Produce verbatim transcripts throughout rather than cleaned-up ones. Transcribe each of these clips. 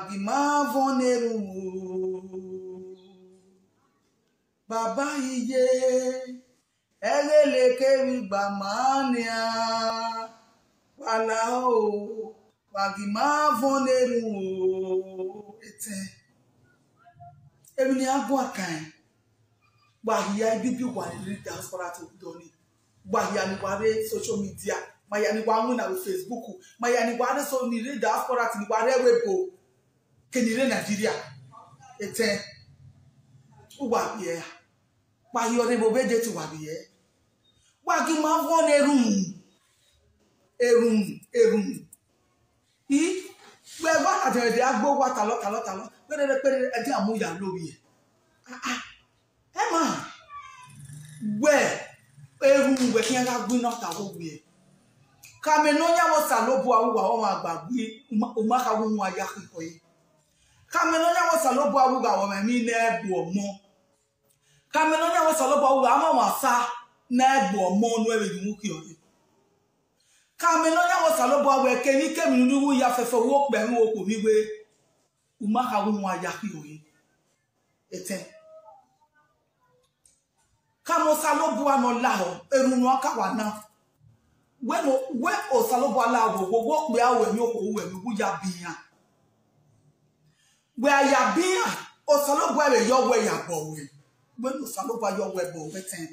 Ghi ma vọn ne erhunmwu o. Baba iye, ẹghẹ leke vbe gba ma nian, wa lahọ o, wa ghi ma vọn ne erhunmwu o. Etẹn, emwi ne a guan kan, wa hia ibibi uwa ni rre diaspora to dọ ni, wa hia ni wa rre social media, ma hia ni wa winna vbe Facebook, ma hia ni wa rre so ni rre diaspora ni wa rre ẹvbo ebo, ke ni rre Nigeria. Etẹn, uwa biẹ ra? Wa hia ọre vbe obede te uwa biẹ? Wa ghi ma vọn ne erhunmwu, erhunmwu, erhunmwu. I, wẹ wa na dẹrẹdẹ a gbe owa talọ, talọ, talọ, kperere, kperere, ẹdẹ a mu ya lovbiẹ. Ah, ah. Ẹmwẹ, wẹ, erhunmwu wẹ khian gha gu inọ ta vbe owiẹ. Khama Nọyaẹnmwa Osanobua uwa ọmwa gba gui, u ma, u ma kha wu wan ya khihọ ẹre. Khama Nọyaẹnmwa Osanobua uwa ọmwa emwi ne ẹ gbe ọmọ. Khama Nọyaẹnmwa Osanobua uwa ọmwa sa ne ẹ gbe ọmọ ne ẹ vbe ye uhunmwu khian ẹre. Khama Nọyaẹnmwa Osanobua wẹ kemwikemwi ne u ya fẹfẹ, wo kpẹ ẹmwẹ okhuo vbe iwe, u ma kha wu wan ya khian ẹre. Etẹn. Khama Osanobua ne ọ lahọ, erhunmwu a ka wa na. Wẹ no, wẹ Osanobua lahọ, wo, wo kpia, wẹ emwi okhuo, wẹ emwi uwu ya bi iran. Wẹ a ya bi iran, Osanobua vbe yọ wẹ ya bọ wẹ. Wẹ ne Osanobua yọ wẹ bọ wẹ etẹn.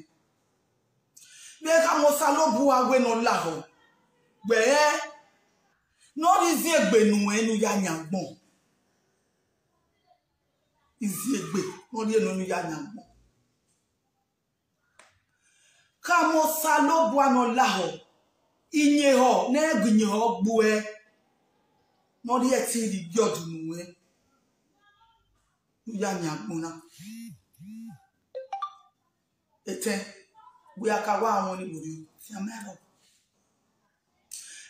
Vbe khama Osanobua wẹ ne ọ lahọ, wẹ rẹn ne ọ rhie iziegbe nuẹn ne u ya yan agbọn. Iziegbe ne ọ rhie nuẹn ne u ya yan agbọn. Khama Osanobua ne ọ lahọ, iyẹnhọ ne ẹ gu iyẹnhọ gbuẹ, ne ọ rhie ẹtin rhie igiọdu nuẹn, ne u ya yan agbọn na. Etẹn, wẹ a ka wa wọn ni vberriọ, fian ma ẹrọ.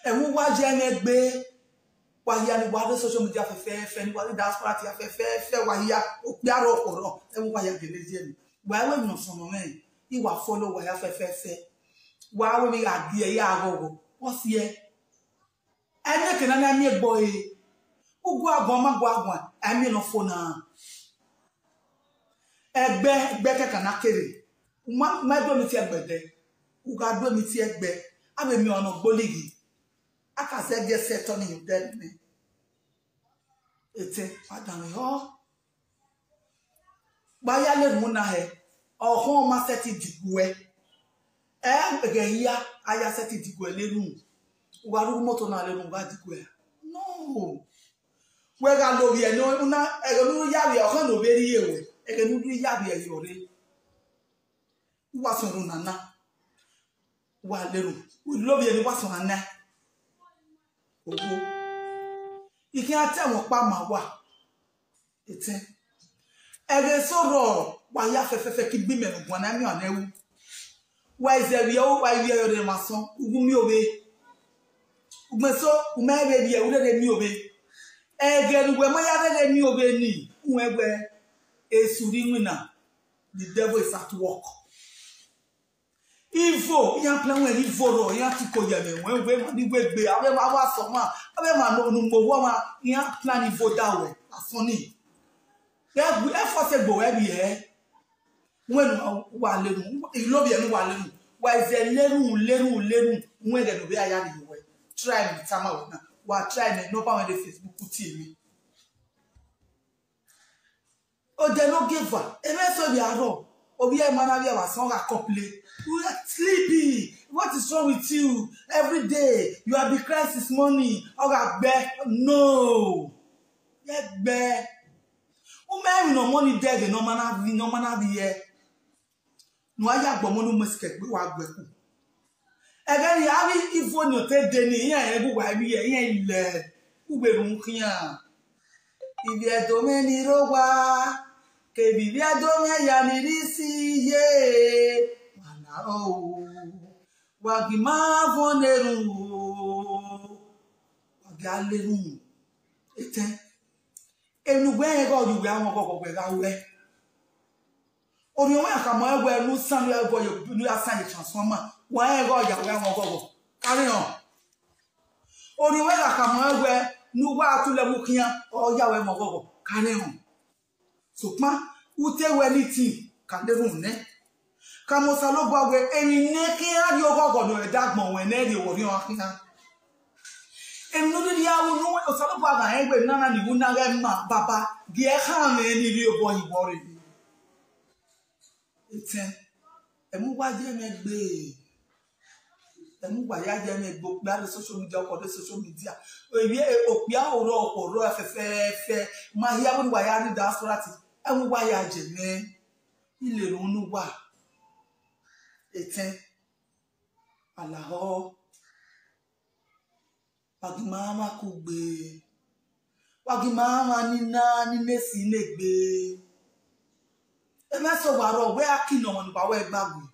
Ẹvbo uwa ye ẹmwẹ gbe, wa hia ni wa rre social media fẹfẹfẹ, ni wa rre diaspora tia fẹfẹfẹ, wa hia okpia rrọọ okhuo rrọọ, ẹvbo uwa ya gele ye ẹmwẹ. Wa ru emwi ne ọ sọnnọ mwẹ, I wa follow wa hia fẹfẹfẹ. Wa ru emwi gha gie ya ghọghọ, ọ siẹ. Ẹmwẹ ke na na miẹn egbe ọre, u guaguan, u ma guaguan, a i miẹn ne ọ fo na. Ẹgbẹ, ẹgbẹ kẹkan na kere, u ma, u ma do emwi tie ẹgbẹ dẹ, u gha do emwi tie ẹgbẹ, a vbe miẹn ọmwa ne ọ gbolighi, a ka zẹ ẹgiẹ sẹ ẹtọ ni ye odẹ nẹ. Etẹn, wa danmwehọ. Wa ya le erhunmwu na hẹ, ọkhọn ma sẹtin diguẹ. Ẹ, ẹghẹ hia, a ya sẹtin diguẹ le erhunmwu. U gha rhie uwu imoto na le erhunmwu, u gha diguẹ ra? No. Wẹ gha lovbiẹ ne u na, ẹghẹ ne u ya vbiẹ, ọkhọn ne ọ vbe rhie wẹ, ẹghẹ ne u ya vbiẹ yọ rre. U wa sọn erhunmwu na na, u wa le erhunmwu, u lovbiẹ ne u wa sọn na na. Owo, I khian ta ẹmwẹ ọkpa ma uwa. Etẹn. Ẹghẹ eso rrọọ, wa hia fẹfẹfẹ ke igbi imẹ ne ọ guan na miẹn ọnrẹn ru. Wa i zẹ vbiẹ, wa i vbiẹ ọre emwa asọn, u gu miẹn ovbe. Ugbẹn eso, u ma vbe vbiẹ, u rherhe miẹn ovbe. Ẹghẹ ne uwẹ ma ya rherhe miẹn ovbe ni, u rẹn wẹ, esu rre iwinna, the devil is at work. Ivo, iran plan wẹ ivo rrọọ, iran tiko ye ẹmwẹ wẹ, wẹ emwa ni wegbe, avbe emwa vbe asọn ọmwa, avbe emwa ne unu mu owa ọmwa, iran plan ivo da wẹ, asọn ni. Ẹ gbe, ẹ fọsẹ egbe ruẹ vbiẹ. Wẹ ne uwa le erhunmwu, I lovbiẹ ne uwa le erhunmwu. Wa i zẹ le erhunmwu, le erhunmwu, le erhunmwu, wẹ ẹghẹ ne ovbi a ya rhie wẹ. Try ne I tama wẹ na. Wa try ne number wẹ ne Facebook tie mwẹ. Odẹ ne ogieva, emwa eso vbe arrọọ, ovbi ẹre ma na vbiẹ vbe asọn gha complain. You are sleepy. What is wrong with you? Every day, you have been crying since morning. Ọ gha gbe. No. Ye gbe. U ma rẹn emwi ne ọmọ ni dẹghe ne ọ ma na vbi, ne ọ ma na vbiẹ. Ne uwa ya gbe ọmọ ne u mu sikẹ gbe, wa gu ẹre ku. Ẹghẹ ne avbe ivo ni ọ te de ni, iran rẹn gu uwa vbiẹ, iran lẹ, u vbe rhunmwu khian. Ivbi Ẹdo mwẹ ni rre owa, kevbe ivbi Ẹdo mwẹ ya ni rre isi ye, wa na o, wa ghi ma vọn ne erhunmwu o, wa ghi a le erhunmwu. Etẹn, emwi ne uwẹ rẹn ghe ọ ye uwẹ amwẹ ọghọghọ wẹ gha ruẹ. Orhiọn wẹ gha khama ruẹ wẹ ne u san, ne u ya vọ ye, ne u ya san ye transformer, wa rẹn ghe ọ ya ruẹ amwẹ ọghọghọ. Carry on. Orhiọn wẹ gha khama ruẹ wẹ ne uwa tulẹ mu khian, ọ ya wẹ mọ ọghọghọ, ka nẹ họn. Sokpan, u te wẹ ni tin, ka de rhunmwuda nẹ. Khama Osanobua wẹ emwi ne khian rhie ọghọghọ ne ọ da agbọn ruẹ nẹ, rhie vbe orhiọn khian. Emwi ne u rhirhi ru ne Osanobua gha rẹn wẹ emwi na na ni ru na ghẹ ma baba, gie khama mwẹ ne I rhie obọ hin vbe rre. Etẹn, ẹmwẹ uwa ye mwẹ gbe. Ẹmwẹ uwa ya ye mwẹ gbe, okpia rre social media, ọkọ rre social media. Emwi okpia orọ, ọkọ orọ fẹfẹfẹ. Ma hia vbene uwa ya rrie diaspora ti, ẹmwẹ uwa ya ye mwẹ. I le erhunmwu ne uwa. Etẹn, alahọ. Wa gi ma mwa kugbe. Wa gi ma mwa ni na, ni na esi ne egbe. Emwa eso wa rrọọ, wẹ a ki nọ ọmwa ne uwa wẹ gba gui.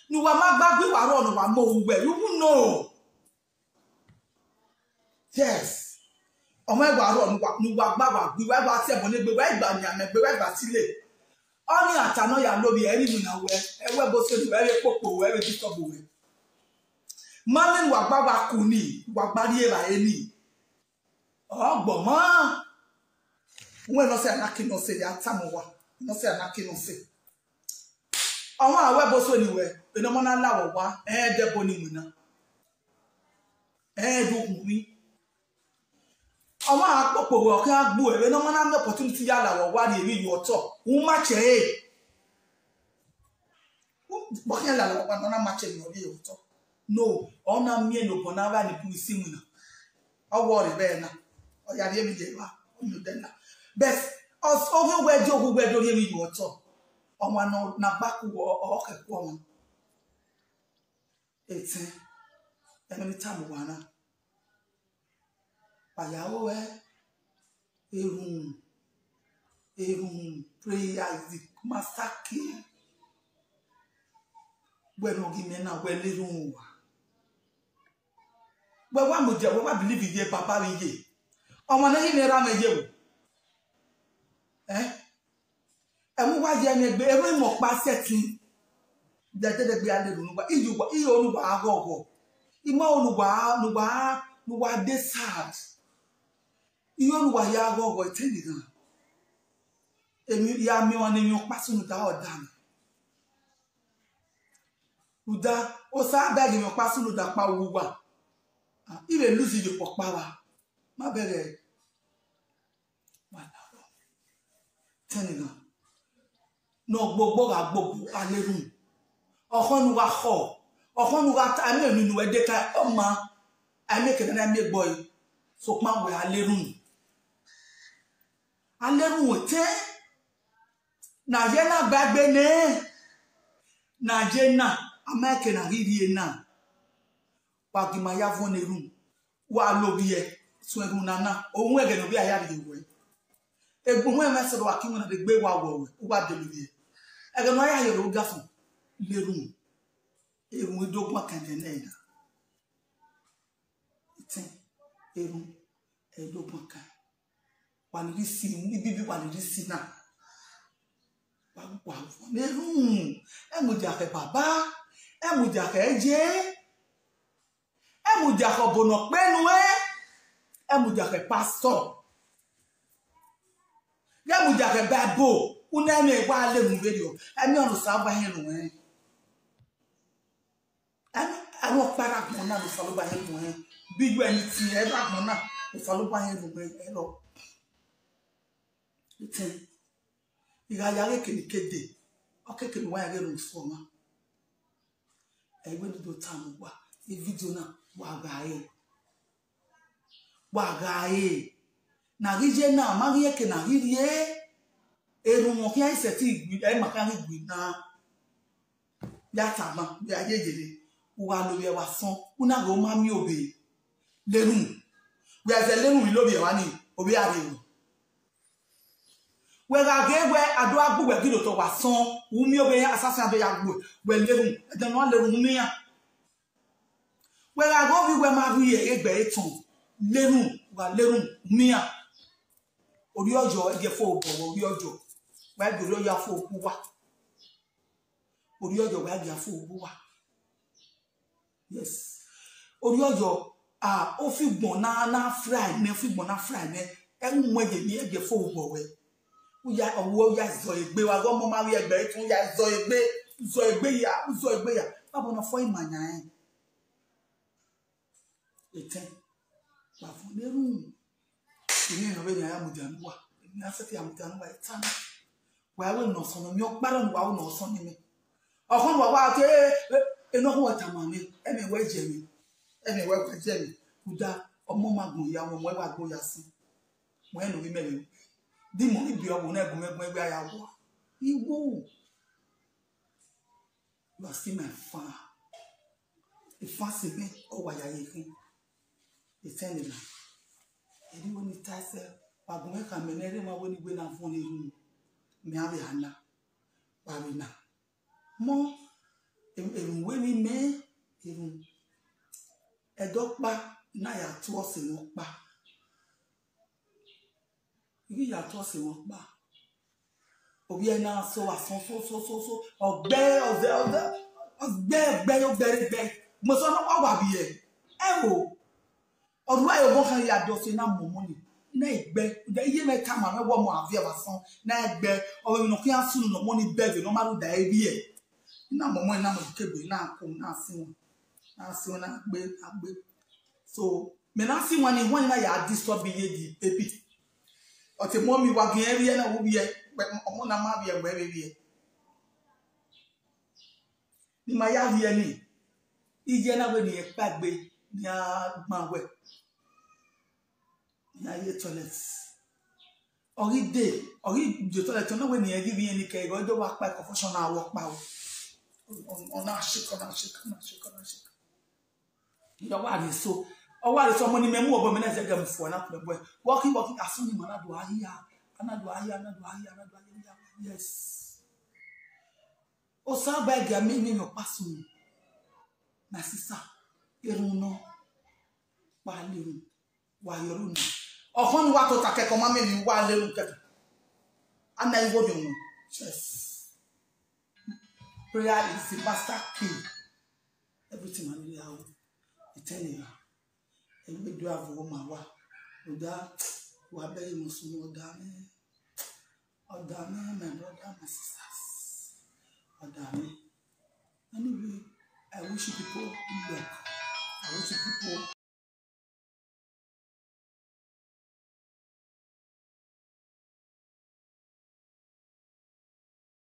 Ne uwa ma gba gui, wa rrọọ ne uwa mu ohu wẹ, you won't know. Yes. Ọmwa wa rrọọ ne uwa, ne uwa gba wa gui, wa gba tie ẹbọ ne egbe, wa gba yan mẹ egbe, wa gba sile. Ọni ata nọ ya lovbiẹ, ẹre iwinna wẹ, ẹwẹ bọ sẹ ne uwẹ, ẹre kpokpo wẹ, ẹre disturb wẹ. Ma miẹn ne uwa gba wa ku ni, uwa gba rrie evbare ni. Ọ gbọmọ. Uwẹ ne ọ sẹ ana ke ne ọ sẹ ya tama uwa, ne ọ sẹ ana ke ne ọ sẹ. Ọmwa wẹ bọ sẹ ne uwẹ, vbene ọmọ na la wẹ owa, ẹ dẹ ẹbọ ni iwinna. Ẹ do ukhunmwu. Ọmwa kpokpo wẹ ọ khian gbu ẹre ne ọmwa na miẹn opportunity ya la wẹ owa rhie emwi ye otọ, u ma che ẹre. Ọ khian la wẹ owa ne ọ na ma che emwi ne ọ rhie ye otọ. No, ọ na miẹn ne obọ na vba ni bun isi iwinna. Ọ wẹ ọ rre vbe na, ọ ya rhie emwi ye evba, ọ miẹn odẹ na. But ọ ghi wẹ die ohu wẹ do rhie emwi ye otọ. Ọmwa ne ọ na gba ku ọ, ọ khẹ ku ọmwa. Etẹn, ẹmwẹ ne I tama uwa na. Wa ya ru ẹe, erhunmwu, erhunmwu, prayer is the master key. Wẹ ne ọ ghi mẹ na, wẹ le erhunmwu uwa. Wẹ wa mudia, wẹ wa believe iye baba vbe iye. Ọmwa ne ghi mwẹ erha mwẹ ye vbo? Eh? Ẹmwẹ uwa ye mwẹ gbe, ẹmwẹ imẹ ọkpa sẹtin. Dẹdẹdẹ gbe a le erhunmwu uwa, iye uwa, iye ne uwa ghọghọ. Imẹ ne uwa, ne uwa, ne uwa dey sad. Iye ne uwa ya ghọghọ etẹn ni ghan. Emwi ya miẹn ọmwa ne emwi ọkpa sunu da ọ da mwẹ. Rhunmwuda, Osa bẹghe emwi ọkpa sunu da kpa uwu uwa. I vbe lose iyokpọ ọkpa vba. Ma bẹghe. Wa la rọ. Tẹn ni ghan. Ne ọ gbogbo gha gbogbo, a le erhunmwu. Ọkhọ ne u gha khọ, ọkhọ ne u gha ta, a miẹn emwi ne uwẹ de ka ọ ma, a miẹn kevbe ne a miẹn egbe ọre. Sokpan wẹ a le erhunmwu. A le erhunmwu etẹn. Ne a ye na gba egbe nẹ, ne a ye na, a ma ke ne a ghi rhie na, wa gi ma ya vuọn ne erhunmwu, wa lovbiẹ suẹn erhunmwu na na, ọ ru ẹghẹ ne ovbi a ya rhie ruẹ. Egbe uhunmwu ẹmwẹ sẹ wa ki winna, egbe wa wọ ruẹ, uwa de lovbiẹ. Ẹghẹ ne ọ ya ye ro ga fun, le erhunmwu, erhunmwu i do guan kẹndẹ nẹ na. Etẹn, erhunmwu, ẹ i do guan kan. Wa ni rhie isi, ibibi wa ni rhie isi na. Wa, wa, wa ne erhunmwu, ẹ mudia khẹ baba, ẹ mudia khẹ iye, ẹ mudia khẹ ọbo ne ọ kpe nuẹn, ẹ mudia khẹ pastor, ghẹ mudia khẹ Bible, u na ẹmwẹ wa le mu vberriọ, ẹmwẹ ọnrẹn Osanobua họn ruẹn. Ẹmwẹ ọkpa rre agbọn na ne Osanobua họn ruẹn, be you anything, ẹmwẹ agbọn na ne Osanobua họn ruẹn, ẹrọ. Etẹn, I gha ya ghe kene kede, ọ kekere ne uwa ya ghe ne u sẹ ọmwa. Ẹ i wẹ ne I do tama uwa, e vidio na, wa gha re. Wa gha re. Ne a ghi ye na, ma ghi eke ne a ghi rhie. Erhunmwu khian i sẹtin gui, ẹ i ma khian ghi gui na. Ya tama, ya ye yere. U gha lovbiẹ wa sọn, u na ghe ọ ma miẹn ovbe. Le erhunmwu. Wẹ a zẹ le erhunmwu, I lovbiẹ wa ni, ovbi a rre ru. Wẹ gha ghe wẹ a do gha gbe uwẹ ghi rre otọ wa sọn, u miẹn ovbe iran, asasan do ya gbe uwẹ, wẹ le erhunmwu, ẹdẹ ne ọ le erhunmwu, u miẹn iran. Wẹ gha ghe ovbi uwẹ ma rhie egbe etọn, le erhunmwu, wa le erhunmwu, u miẹn iran. Orhiọyọ, ẹ gie fo obọ wẹ orhiọyọ, wa gie orhiọyọ fo gbe uwa. Orhiọyọ, wa gie fo gbe uwa. Yes. Orhiọyọ, Ah, ofigbọn na, na fry nẹ, ofigbọn na fry nẹ, ẹ mu ye ni ẹgbẹ fo vbọ wẹ. U ya, ọwẹ u ya zọ egbe, wa ghe ọmọ ma vbiẹ ẹgbẹ etẹn, u ya zọ egbe, zọ egbe ya, u zọ egbe ya. Vbabọ ne ọ fọ ima yan rẹn. Etẹn, wa fọ ne erhunmwu. Emwi ne ọ vbe ne a ya mudia ne uwa, emwi ne a sẹtin ya mudia ne uwa, etẹn. Wa wẹ ne ọsọn ne ọ miẹn ọkpa rẹ ne uwa wẹ ne ọsọn ne mẹ. Ọkhọn ne uwa wa te, e, e, enọkhun wẹ tama mwẹ, ẹmwẹ wẹ jẹ mwẹ, ẹmwẹ wẹ wẹ jẹ mwẹ. Uda, ọmọ ma gun ya, ọmọ wa gbe ya sin. Wẹ ne ovbi mẹ vbe, di mọ ni biẹ ọvbo na gun mwẹ gun ẹgbẹ a ya wua. Iwu. You are still my fan. Fan sẹ mwẹ, ọ wa ya ye khin. Etẹn nẹ na. Eri wẹ ne I ta sẹ, wa gu mwẹ khama ne erha mwa wẹ ne I wẹ na vuọn ne erhunmwu. Mẹ a vbe a na, wa vbe na. Mọ, erhunmwu wẹ ne imẹ, erhunmwu. Ẹdẹ ọkpa, I na ya tuẹ ọse mwẹ ọkpa. I ghi ya tuẹ ọse mwẹ ọkpa. Ovbi ẹre na sẹ uwa sọn, sọn, sọn, sọn, sọn. Ọ gbe, ọ zẹ, ọ zẹ, ọ gbe, gbe, ọ gbe, gbe. Mẹ sẹ ne ọ wa wa vbiẹ. Ẹo, ọ rua ẹre ọghọ khan ya dọse na mu ọmọ ni. Na egbe, iye mwẹ tama mwẹ wẹ ọmọ a viẹ vbe asọn. Na egbe, ọ vbe emwi ne ọ khian sunu ne ọmọ ni bẹghe ne ọ ma rhunmwuda ẹre vbiẹ. Na mu ọmọ na mu kegbe na ko na sinmwi. Na sinmwi na gbe, na gbe. So, mẹ na sinmwi ni, wẹ na ya disturb iye the baby. Ọ te mọ mi wa gi ẹn vbiẹ na, u vbiẹ, ọmọ na ma vbiẹ, wẹ vbe vbiẹ. Ne ima ya rhie ni, iye na wẹ ne irẹn kpaegbe, ne iran gban wẹ, ne iran ye toilet. Ọ ghi dee, ọ ghi ye toilet, ọ na wẹ ne irẹn ghi vbe irẹn ni kẹ, ọ do wa kpa confusion na wọ kpa o. Ọ na shake, ọ na shake, ọ na shake, ọ na shake. Ọ wa rhie eso, ọ wa rhie eso, ọmọ ne imẹ mu obọ, mẹ na zẹdẹ mu fua na kpẹ bọe. Wọki wọki, asọn ni ima na do a hia, a na do a hia, a na do a hia, a na do a hia, yes. Osa ba ẹgia mẹ ne ọkpa sunu. My sister, erhunmwu nọ, wa lele, wa ye ọrhu nọ. Ọkhọn ne uwa tota kẹkẹ, ọ ma miẹn emwi uwa lele kẹkẹ. A na igho rhiọnmwẹ. Yes. Prayer is the master key. Everything ma rhirhi aro. Etẹn nẹ ra. Ẹmwẹ do a vughe ma wa. Rhunmwuda, wa bẹghe emwi sunu, ọdamwẹ. Ọdamwẹ, my brother, my sisters. Ọdamwẹ. Anyway, I wish you people good luck. I wish you people